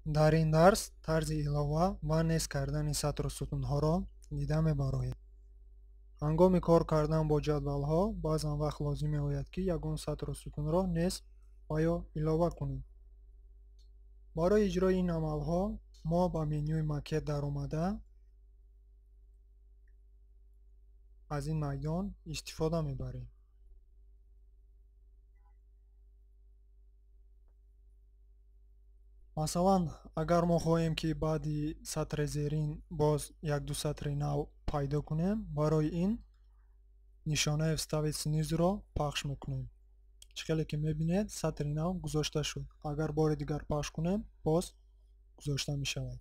Дар ин дарс тарзи илова ва нест кардани сатру сутунҳоро дида мебароед. Ҳангоми кор кардан бо ҷадвалҳо баъзан вақт лозим меояд, ки ягон сатру сутунро нест ва ё илова кунем. Барои иҷрои ин амалҳо мо ба менюи макет даромада аз ин майдон истифода мебарем. Масалан, агар мо хоҳем, ки баъди сатри зерин боз як-ду сатри нав пайдо кунем, барои ин нишонаи вставить снизу-ро пахш мекунем. Чӣ хеле ки мебинед, сатри нав гузошта шуд. Агар бори дигар пахш кунем, боз гузошта мешавад.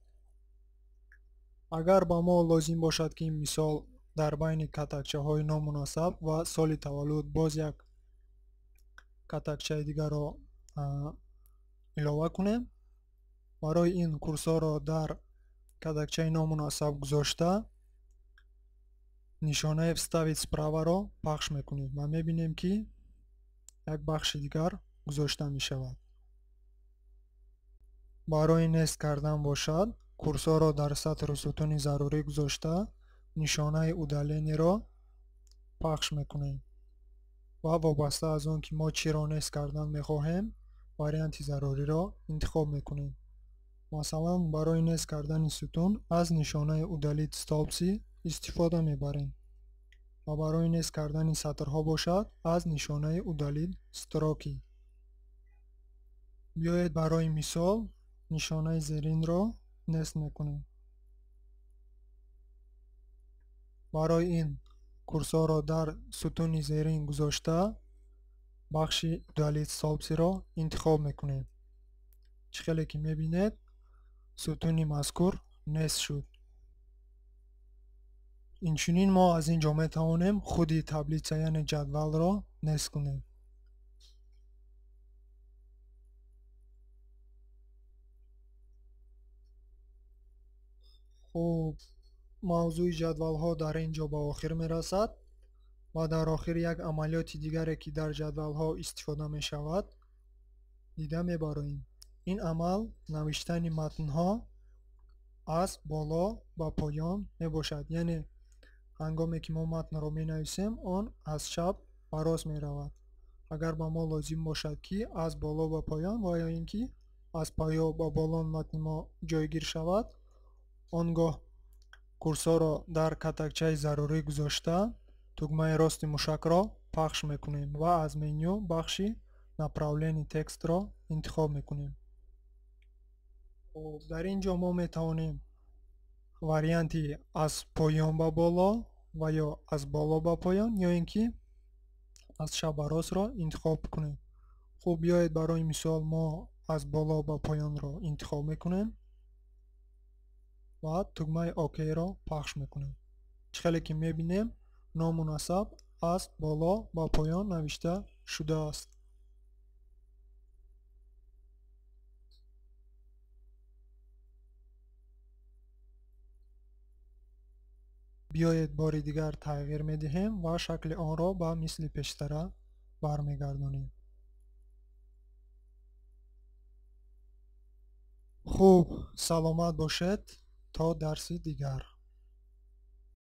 Агар ба мо лозим бошад, ки мисол дар байни катакчаҳои номунасаб ва соли таваллуд боз як катакчаи дигарро илова кунем, барои ин курсорро дар катакчаи номунасаб гузошта нишонаи вставить справа-ро пахш мекунем ва мебинем, ки як бахши дигар гузошта мешавад. Барои нест кардан бошад, курсорро дар сатру сутуни зарурӣ гузошта нишонаи удаление-ро пахш мекунем ва вобаста аз он ки мо чиро нест кардан мехоҳем, варианти заруриро интихоб мекунем. Масалан, барои нест кардани сутун аз нишонаи удалить столбцы истифода мебарем ва барои нест кардани сатрҳо бошад аз нишонаи удалить строки. Биёед барои мисол нишонаи зеринро нест мекунем. Барои ин курсорро дар сутуни зерин гузошта бахши удалить столбцы-ро интихоб мекунем. Чӣ хеле ки мебинед, сутуни мазкур нест шуд. Инчунин мо аз ин ҷо метавонем худи таблица, яъне ҷадвалро нест кунем. Хуб, мавзӯи ҷадвалҳо дар ин ҷо ба охир мерасад ва дар охир як амалиёти дигаре, ки дар ҷадвалҳо истифода мешавад, дида мебароем. Ин амал навиштани матнҳо аз боло ба поён мебошад, яъне ҳангоме ки мо матнро менависем, он аз чап ба рост меравад. Агар ба мо лозим бошад, ки аз боло ба поён ва ё ин ки аз поё ба боло матни мо ҷойгир шавад, он гоҳ курсорро дар катакчаи зарурӣ гузошта тугмаи рости мушакро пахш мекунем ва аз меню бахши направление текстро интихоб мекунем. Дар ин ҷо мо метавонем варианти аз поён ба боло ва ё аз боло ба поён ё ин ки аз чап ба ростро интихоб кунем. Хуб, биёед барои мисол мо аз боло ба поёнро интихоб мекунем ва тугмаи ОК-ро пахш мекунем. Чӣ хеле ки мебинем, номунасаб аз боло ба поён навишта шудааст. Биёед бори дигар тағйир медиҳем ва шакли онро ба мисли пештара бармегардонем. Хуб, саломат бошед то дарси дигар.